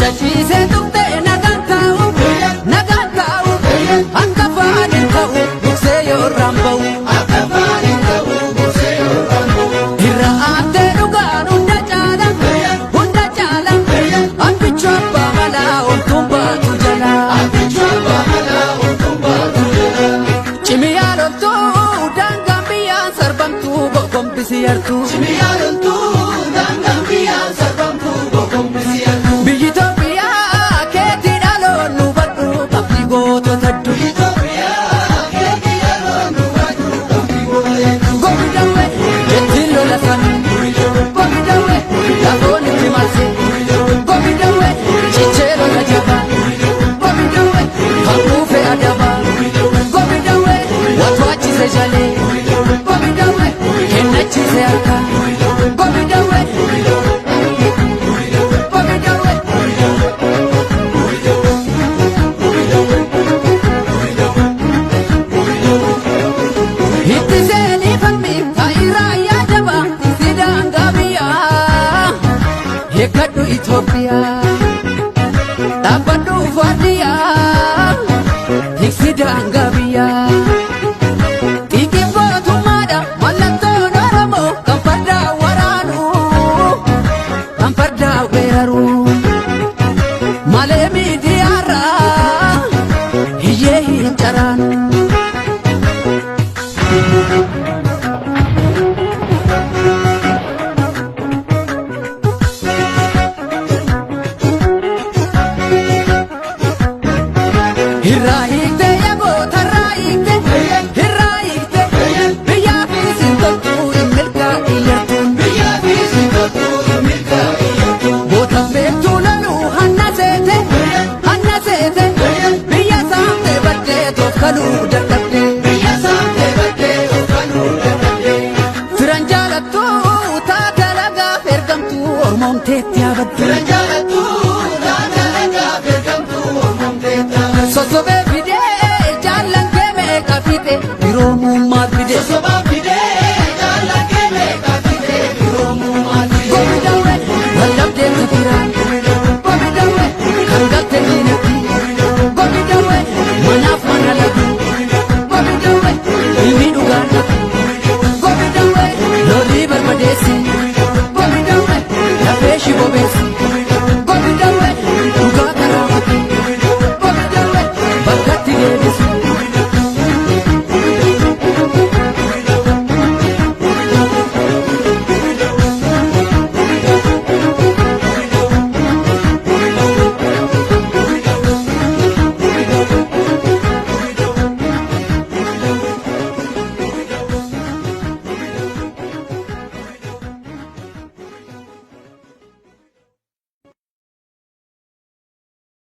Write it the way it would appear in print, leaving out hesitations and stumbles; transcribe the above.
Isa ciisee tuqxee nagaan taa'u, nagaan taa'u, akka faaniin ta'u, buksee yoo ba'u. Akka faaniin ta'u gorsee yoo raammoo. Irra aattee dhugaan hunda caala, hunda caala, abbichuu abbaa malaa oltuun baatu jala. Abbichuu abbaa malaa oltuun baatu jala. Cimiyaa loltuu daangaan biyyaan sarbamtuu boqombisi yartuu. Cimiyaa loltuu daangaan biyyaan sarbamtuu boqombisi yartuu. Biyyi Itoophiyaa keetii dhaloon nu badhu qabdi gootota hedduu. Itoophiyaa keetii dhaloon nu badhu qabdi goota hedduu. Gobi dawwe jettiin lola sami. Gobi dawwe lafoon itti marse. Gobi dawwe cichee lola jaba. Gobi dawwe hanquufe adaba. Gobi dawwe watwaachise jalee. Gobi dawwe kennachiise harka. Gobi dawwe. Gobi dawwe. Itti seenii falmi taayiraa yaadaba si daangaa biyyaa eeggadhu Itoophiyaa.